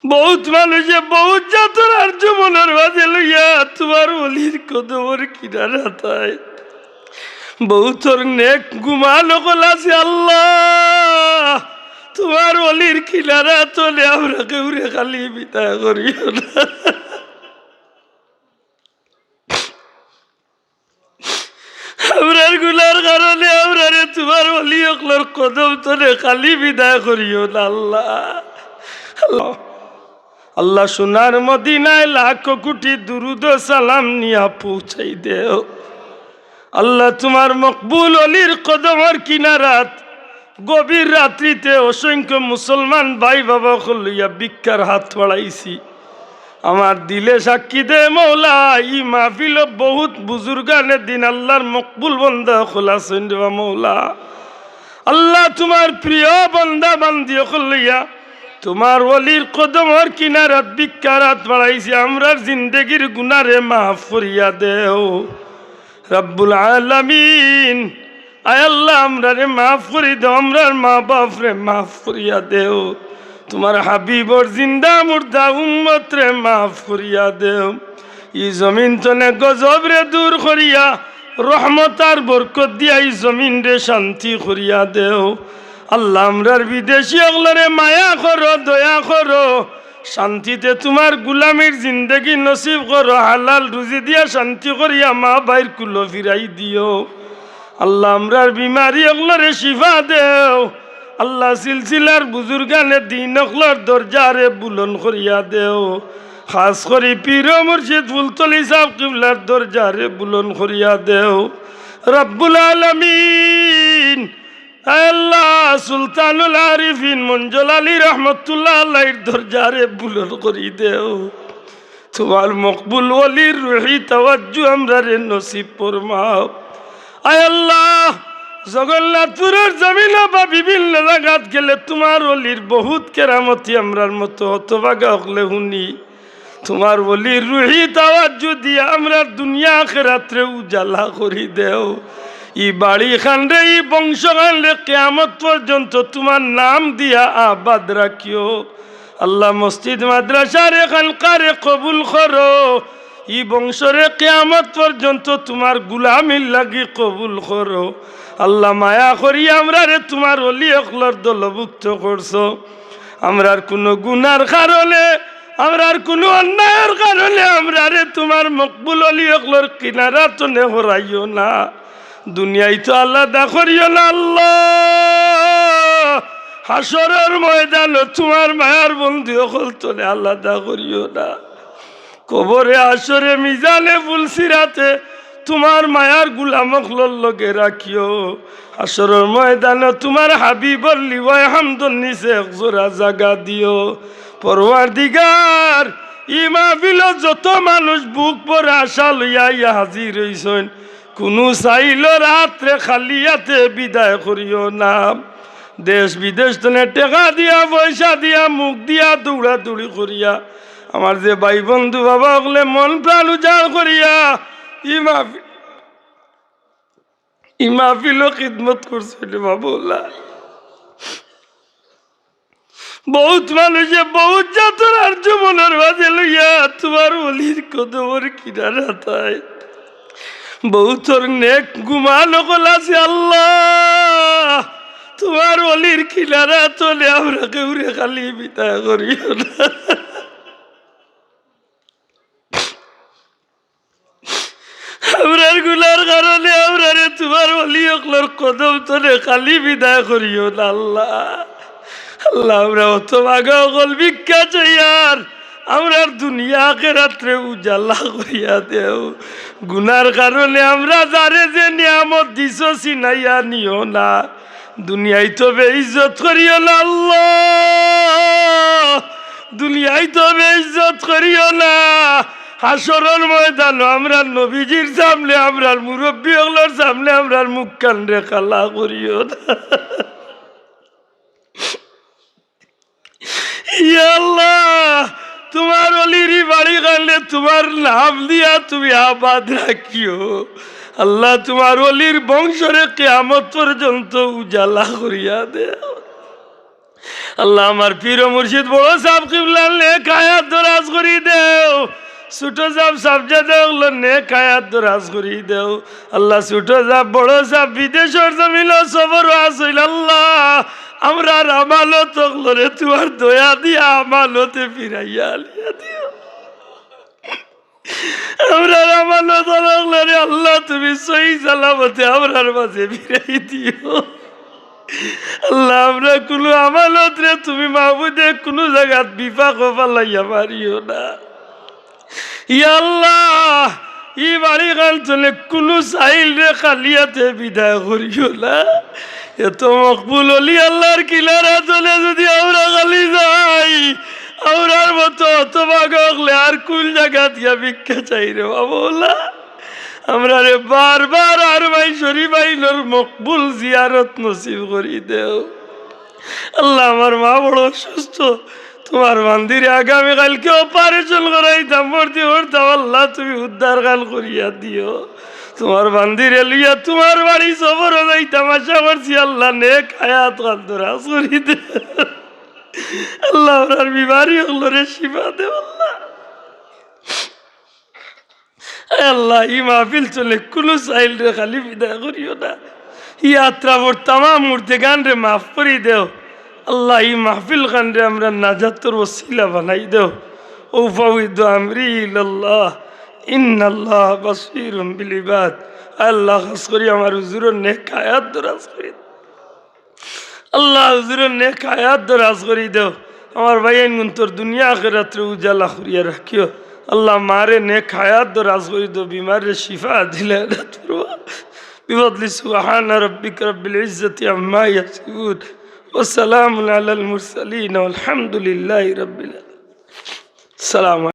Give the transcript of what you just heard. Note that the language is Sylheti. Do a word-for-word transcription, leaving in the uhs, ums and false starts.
বউত মানুষে বউত জাতর আরজু মনর মাঝে লইয়া তুমার ওলির কদমর কিনারাত আয়। বউতর নেক গুমান অকল আছে আল্লাহ, তুমার ওলির কিনারাত অনে আমরা কেউরে খালি বিদায় করিও না। আমরার গুনার কারণে আমরারে তুমার ওলি অকলর কদম তনে খালি বিদায় করিও না আল্লাহ। আল্লাহ, আল্লাহ সোনার মদিনায় লাখ কোটি দুরুদ ও সালাম নিয়া পৌঁছাই দেও। আল্লাহ তুমার মকবুল ওলির কদমর কিনারাত গভীর রাত্রিতে অসংখ্য মুসলমান ভাই বাবা অকল লইয়া ভিক্ষার হাত বাড়াইছি। আমার দিলে সাক্ষী দে মৌলা, ই মাহফিলো বউত বুজুর্গানে দিন আল্লাহর মকবুল বন্দা অকল আছইন রে বা মৌলা। আল্লাহ তুমার প্রিয় বন্দা বান্দি অকল লইয়া তুমার ওলির কদমর কিনারাত ভিক্ষার হাত বাড়াইছি, আমরার জিন্দেগির গুনারে মাফ করিয়া দেও। রব্বুল আলামিন, আয় আল্লাহ, আমরারে মাফ করি দেও, আমরার মা বাপরে মাফ করিয়া দেও, তুমার হাবিবর জিন্দা মুর্দা উম্মতরে মাফ করিয়া দেও। ই জমিন তনে গজবরে দূর করিয়া, রহমত আর বরকত দিয়া ই জমিনরে শান্তি করিয়া দেও। আল্লাহ, আমরার বিদেশি অকলরে মায়া করো, দয়া করো, শান্তিতে তুমার গুলামির জিন্দেগি নসিব করো, হালাল রুজি দিয়া শান্তি করিয়া মা ভাইর কুলো ফিরাই দিও। আল্লাহ, আমরার বিমারি অকলরে শিফা দেও। আল্লাহ, সিলসিলার বুজুর্গানে দিন অকলর দরজারে বুলন্দ করিয়া দেও। খাস করি পীর ও মুর্শিদ ফুলতলি সাব কিবলার দরজারে বুলন্দ করিয়া দেও। রব্বুল আলামিন, আয় আল্লাহ, সুলতানুল আরিফিন মঞ্জুল আলী রহমতুল্লাহ আলাইহির দরজারে বুলন্দ করি দেও। তুমার মকবুল ওলির রুহি তাওয়াজ্জু আমরারে নসিব ফরমাও। আয় আল্লাহ, জগন্নাথপুরর জমিনো বা বিভিন্ন জাগাত গেলে তুমার ওলির বউত কেরামতি আমরার মতো হতভাগা অকলে হুনি। তুমার ওলির রুহি তাওয়াজ্জু দিয়া আমরার দুনিয়া আখেরাতরে উজালা করি দেও। ই বাড়ি খানরে, ই বংশ খানরে কিয়ামত পর্যন্ত তুমার নাম দিয়া আবাদ রাখিও। আল্লাহ, মসজিদ মাদ্রাসারে খানকারে কবুল করো। ই বংশরে কিয়ামত পর্যন্ত তুমার গুলামির লাগি কবুল করো। আল্লাহ, মায়া করি আমরারে তুমার ওলি অকলর দলভুক্ত করছো। আমরার কুনু গুনার কারণে, আমরার কুনু অন্যায়র কারণে আমরারে তুমার মকবুল ওলি অকলর কিনারা তনে হরাইও না। দুনিয়াইতো আলাদা করিও না আল্লাহ। হাশরর ময়দানো তুমার মায়ার বন্দি অকল তনে আলাদা করিও না। কবরে হাশরে মিজানে পুলসিরাতে তুমার মায়ার গুলাম অকলর লগে রাখিও। হাশরর ময়দানো তুমার হাবিবর লিওয়ায়ে হামদর নিচে এক জোড়া জাগা দিও। পরওয়ারদিগার, ই মাহফিলো যত মানুষ বুক ভরা আশা লইয়া আইয়া হাজির অইছইন, কুনু সাইলর আতরে খালি আতে বিদায় করিও না। দেশ বিদেশ তনে টেকা দিয়া, পয়সা দিয়া, মুখ দিয়া দৌড়াদৌড়ি করিয়া, আমার যে ভাই বন্ধু বাবা অকলে মন প্রাণ উজাড় করিয়া ই মাহফি-, ই মাহফিলো খিদমত করছইন রে বা মৌলা। বউত মানুষে বউত জাতর আরজু মনর মাঝে লইয়া তুমার ওলির কদমর কিনারাত আয়। বউতর নেক গুমান অকল আছে আল্লাহ, তুমার ওলির কিনারাত অনে আমরা কেউরে খালি বিদায় করিও না। আমরার গুনার কারণে আমরারে তুমার ওলি অকলর কদম তনে খালি বিদায় করিও না আল্লাহ। আল্লাহ, আমরা হতভাগা অকল ভিক্ষা চাইয়ার, আমরার দুনিয়া আখেরাতরে উজালা করিয়া দেও। গুনার কারণে আমরা যারে যে নিয়ামত দিছো ছিনাইয়া নিও না। দুনিয়াইতো বেইজ্জত করিও না আল্লাহ, দুনিয়াইতো বেইজ্জত করিও না। হাশরর ময়দানো আমরার নবীজির সামনে, আমরার মুরব্বি অকলর সামনে আমরার মুখ কানরে কালা করিও না। ইয়া আল্লাহ, তুমার ওলির ই বাড়ি খানরে তুমার নাম দিয়া তুমি আবাদ রাখিও। আল্লাহ, তুমার ওলির বংশরে কিয়ামত পর্যন্ত উজালা করিয়া দেও। আল্লাহ, আমার পীর ও মুর্শিদ বড় ছাব কিবলার নেক হায়াত দরাজ করি দেও। ছোট ছাব, ছাবজাদা অকলর নেক হায়াত দরাজ করি দেও। আল্লাহ, ছোট ছাব, বড় ছাব বিদেশর জমিনো সফরো আছইন। আল্লাহ, আমরার আমানত অকলরে তুমার দয়া দিয়া আমানতে ফিরাইয়া আনিয়া দিও। আমরার আমানত অকলরে আল্লাহ, তুমি সহি সালামতে আমরার মাঝে ফিরাই দিও। আল্লাহ, আমরা কুনু আমানতরে তুমি মাবুদে কুনু জাগাত বিপাকো ফালাইয়া মারিও না। ইয়া আল্লাহ, ই বাড়িখান তনে কুনু সাইলরে খালি আতে বিদায় করিও না। এত মকবুল অলি আল্লাহর কিনারা তনে যুদি আমরা খালি যাই, আমরার মতো হতভাগা অকলে আর কুন জাগাত গিয়া ভিক্ষা চাইরে বা মওলা? আমরারে বারবার হারমাইন শরীফ আইনর মকবুল জিয়ারত নসিব করি দেও। আল্লাহ, আমার মা বড় অসুস্থ, তুমার বান্দিরে আগামী কাইলকে operation করাইতাম, ভর্তি করতাম। আল্লাহ, তুমি উদ্ধার খান করিয়া দিও। তুমার বান্দিরে লইয়া তুমার বাড়ি সফরো যাইতাম আশা করছি। আল্লাহ, নেক হায়াত খান দরাজ করি দেও। আল্লাহ, আমরার বিমারি অকলরে শিফা দেও আল্লাহ। আয় আল্লাহ, ই মাহফিল তনে কুনু সাইলরে খালি বিদায় করিও না। ই আত্রাফর তামাম মুর্দেগানরে মাফ করি দেও। আল্লাহ, ই মাহফিল খানরে আমরার নাজাতর ওসিলা বানাই দেও। أفوض أمري إلى الله إن الله بصير بالعباد। আল্লাহ, খাস করি আমার হুজুরর নেক হায়াত দরাজ করি দেও। আল্লাহ, হুজুরর নেক হায়াত দরাজ করি দেও। আমার ভাইয়াইনগুনতর দুনিয়া আখেরাতরে উজালা করিয়া রাখিও। আল্লাহ, মারে নেক হায়াত দরাজ করি দেও, বিমাররে শিফা দিলে। بفضل سبحان ربك رب العزة عما يصفون وسلام على المرسلين والحمد لله رب العالمين। السلام عليكم।